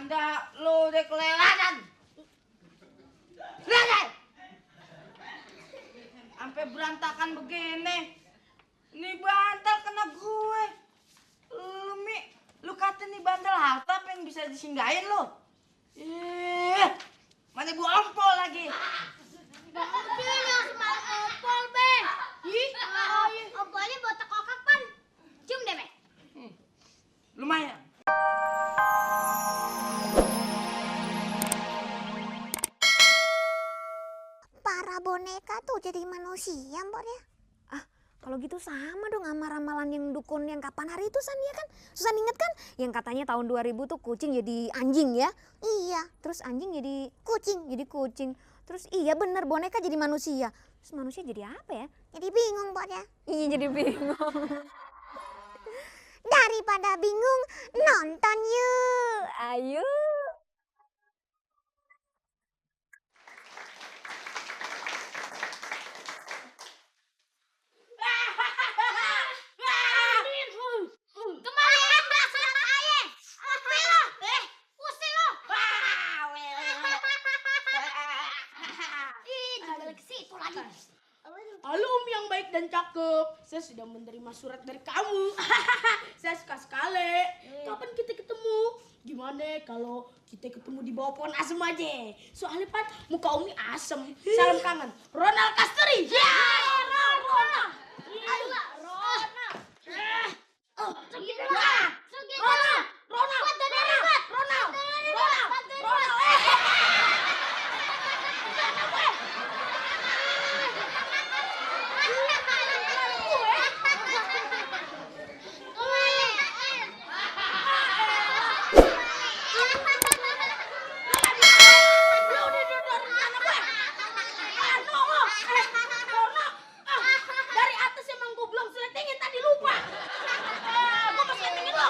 Bercanda lu udah kelewatan. Lihat deh. Sampai berantakan begini. Ini bantal kena gue. Lu Mi, lu kata nih bantal harta apa yang bisa disinggahin lu? Mana gua ompol lagi. Bang Udin yang semalam ompol, Be. Ompolnya botak kokak, Pan. Cium deh, Be. Lumayan. Para boneka tuh jadi manusia, Mbak ya. Kalau gitu sama dong sama ramalan yang dukun yang kapan hari itu San, ya kan? Susan inget kan? Yang katanya tahun 2000 tuh kucing jadi anjing ya? Iya. Terus anjing jadi kucing. Terus iya bener boneka jadi manusia. Terus manusia jadi apa ya? Jadi bingung, Mbak ya. Iya jadi bingung. Daripada bingung, nonton yuk. Ayo. Kembali ke surat ayat. Pusing lo. Balik ke situ lagi. Halo Om yang baik dan cakep, saya sudah menerima surat dari kamu. Saya suka sekali. Kapan kita ketemu? Gimana kalau kita ketemu di bawah pohon asem aja? Soalnya Pan, muka Umi asem. Salam kangen. Ronald Kasturi. Ya, Ronald. Dari atas emang gue belum seletingin tadi lupa. Gue pas seletingin lo.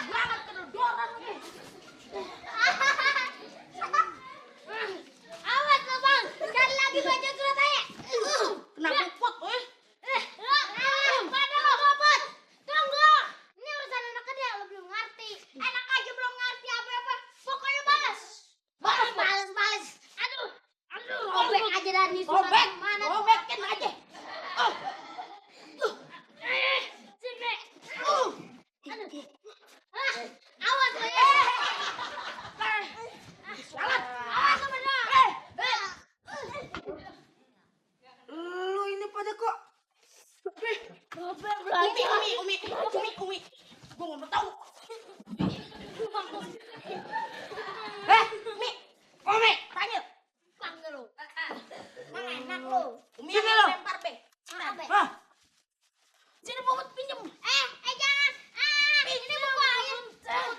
Banget kedodoran nih. Awas lo, Bang. Cari lagi baca surat ayat. Kenapa pot, Mana lo, Bobot? Tunggu. Ini urusan anak kecil, lo belum ngerti. Enak aja belum ngerti apa-apa. Pokoknya balas. Balas. Aduh, robek aja dari surat Robek, mana. robekin aja. Sini. Aduh. Awas lo ya. Awas lo benar. Lu ini pada kok Umi. Gue nggak mau tahu. Umi, tanya. Panggil lo. Mana enak lo. Umi Sini yang lo. lempar, Be. Apa? Hah? Sini Bobot pinjem. Jangan. Ini buku ayat.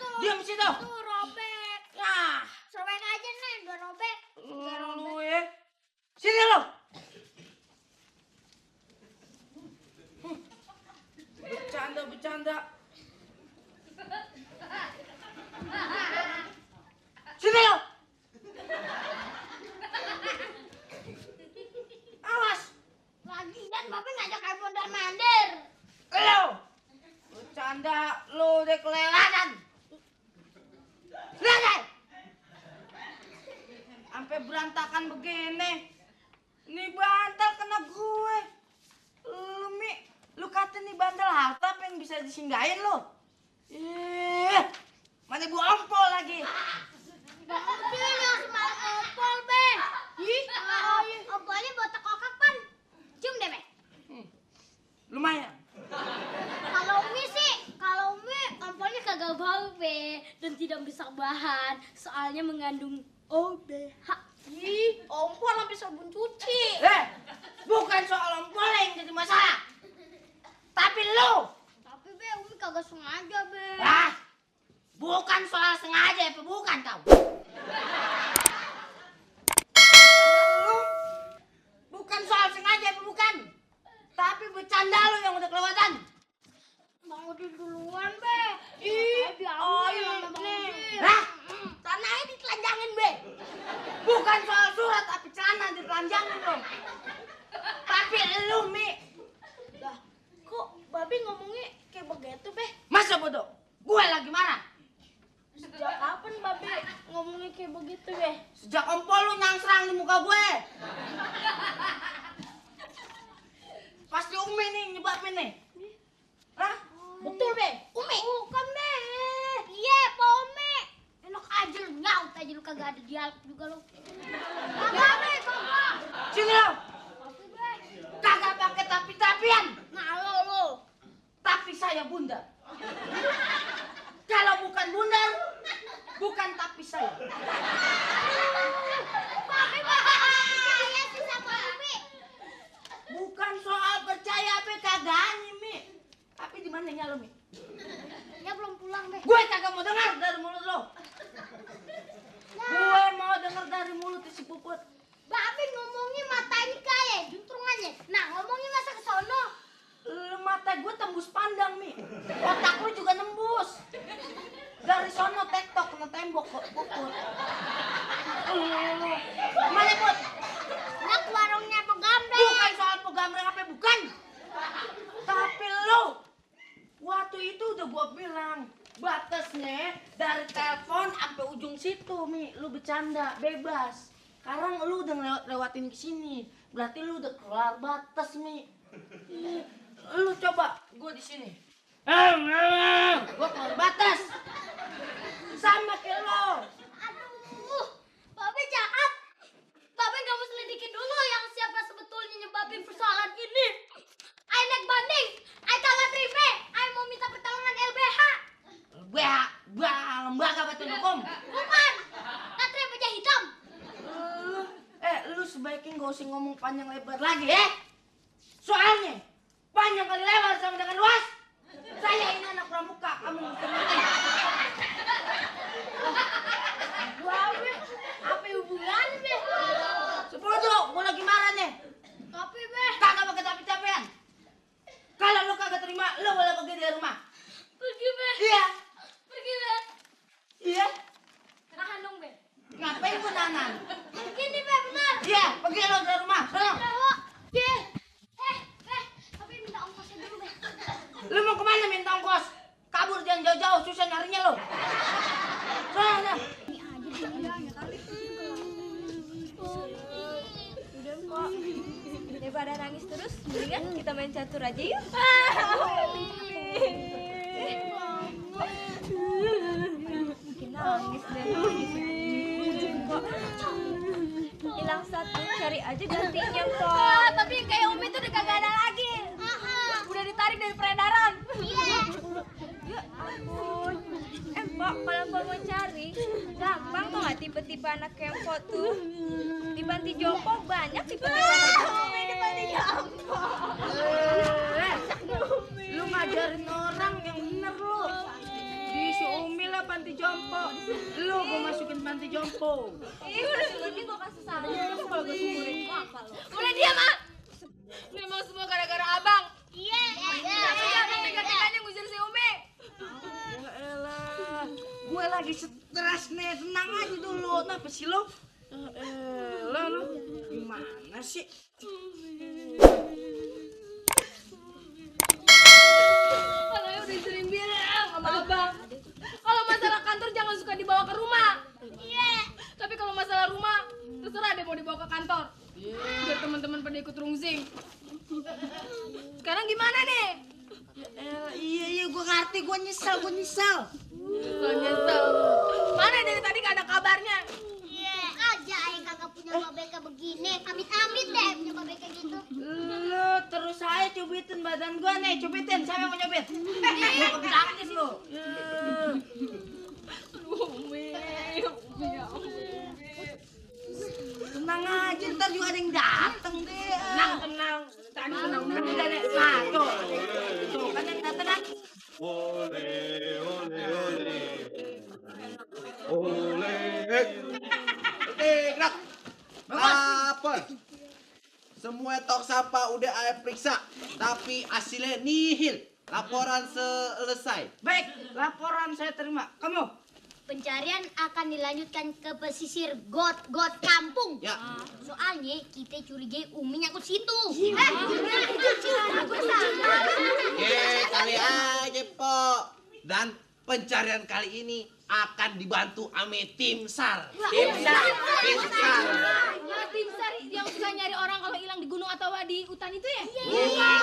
Tuh. Diam di situ. Tuh robek. Nah, Sobek aja nih, udah robek. lu ya. Sini lo. Bercanda. Sini lo. Awas. Lagian Bapak ngajak iPhone dan mandir. Lo. Bercanda lu udah kelewatan. Lihat deh. Sampai berantakan begini. Ini bantal kena gue. Lu Mi, lu kata nih bantal harta apa yang bisa disinggahin lu? Mana gua ompol lagi. Bang Udin yang semalam ompol, Be. Ompolnya botak kokak, Pan. Cium deh, Be. Lumayan. Kalau Umi ompolnya kagak bau, Be. Dan tidak merusak bahan. Soalnya mengandung OBH. Ompol sampai sabun cuci. Bukan soal ompol yang jadi masalah. Tapi lu. Tapi, Be, Umi kagak sengaja, Be. Bukan soal sengaja apa bukan kau? Lu bukan soal sengaja apa bukan? Tapi bercanda lu yang udah kelewatan. Bang Udin duluan, Be. Tanahnya ditelanjangin, Be. Bukan soal surat tapi celana ditelanjangin dong. Tapi lu, Mi. Lah, kok Babi ngomongnya kayak begitu, Be? Masa bodoh? Gue lagi marah. ini? Hah? Betul, Be. Umi. Bukan, Be. Iya, Pak Umi. Enak aja lu, nyaut aja lu kagak ada dialog juga lu. Kagak, Be, kagak. Sini lo. Tapi, Be. Kagak pakai tapi-tapian. Nah, lo. Tapi saya bundar. Kalau bukan bundar, bukan tapi saya. Tapi, Be, percaya sih sama Umi. Bukan soal percaya apa kagaknya, Mi. Tapi di mananya lo, Mi? Ya belum pulang, Be. Gue kagak mau dengar dari mulut lo. Gue mau dengar dari mulut si Puput. Babe ngomongnya mata ini kayak juntrungannya. Nah, ngomongnya masa ke sono. Mata gue tembus pandang, Mi. Otak lu juga nembus. Dari sono tektok kena tembok kok, Puput. Mana, Put? Nak warungnya pegambe. Bukan soal pegambreng apa bukan. Tapi lo waktu itu udah gua bilang batasnya dari telepon sampai ujung situ, Mi. Lu bercanda bebas. Sekarang lu udah lewatin ke sini. Berarti lu udah keluar batas, Mi. Lu coba gua di sini. Gua keluar batas. Sama kayak lo. Aduh, Babe jahat. Babe nggak mau selidikin dulu yang siapa sebetulnya nyebabin persoalan ini. Ai naik banding, ai kagak terima, ai mau minta pertolongan LBH. Lembaga Badan Hukum. Bukan, Satria Baja Hitam. Lu sebaiknya gak usah ngomong panjang lebar lagi ya. Soalnya panjang kali lebar sama dengan luas. Saya ini anak pramuka, kamu mesti ngerti. Babe, apa hubungannya, Be? Sebodoh, gua lagi marah nih. Tapi, Be, Kagak pakai tapi-tapian. Kalau lu kagak terima, lu boleh pergi dari rumah. pergi, Be. Iya. Pergi, Be. Iya. Nahan dong, Be. Ngapain gua nanan? Gini, Be, benar. Iya, pergi lu dari rumah. Sono. Be. Be, tapi minta ongkosnya dulu, Be. Lu mau kemana minta ongkos? Kabur jangan jauh-jauh, susah nyarinya lu. Sono. Udah kok. Daripada nangis terus, mendingan kita main catur aja yuk. Makin nangis deh. Kok hilang satu, cari aja gantinya kok. Tapi kayak Umi tuh udah kagak ada lagi. Udah ditarik dari peredaran. Iya. Ya ampun. Mbak, kalau Mbak mau cari, gampang kok nggak tipe-tipe anak kempo tuh. Di panti jompo banyak tipe-tipe anak kempo. Di panti jompo. Lu ngajarin orang yang bener lu. Di si Umi lah panti jompo. Lu gua masukin panti jompo. Ih, udah ini gua kasih saran. Lu kalau gua sumurin gua apa lu? Udah diam, ah. Memang semua gara-gara abang. Iya. Iya, abang tega-teganya ngusir si Umi. Ya elah, gue lagi stres nih, tenang aja dulu. Kenapa sih lo? Elah lo, gimana sih? Makanya udah sering bilang sama abang. Kalau masalah kantor jangan suka dibawa ke rumah. Iya. Tapi kalau masalah rumah, terserah deh mau dibawa ke kantor. Biar teman-teman pada ikut rungsing. Sekarang gimana nih? Iya, gue ngerti, gue nyesel. Nyesel. Mana dari tadi gak ada kabarnya? Iya. Aja ai kagak punya babeka begini. Amit-amit deh punya babeka gitu. Lu terus aja cubitin badan gue nih, cubitin. Siapa yang mau nyubit? Gue kebilangin lu. Umi ya ampun. Tenang aja, ntar juga ada yang dateng deh. Tenang. Tadi tenang dulu deh. Nah, tuh kan yang dateng kan. Ole, ole, ole. Ole. Gerak. Apa? Semua tong sampah udah saya periksa, tapi hasilnya nihil. Laporan selesai. Baik, laporan saya terima. Kamu? Pencarian akan dilanjutkan ke pesisir got kampung. Ya. Soalnya kita curigai Umi nyangkut situ. Kali aja, Po. Dan pencarian kali ini akan dibantu ame tim SAR. Tim SAR. Ya, tim SAR yang suka nyari orang kalau hilang di gunung atau di hutan itu ya? Iya.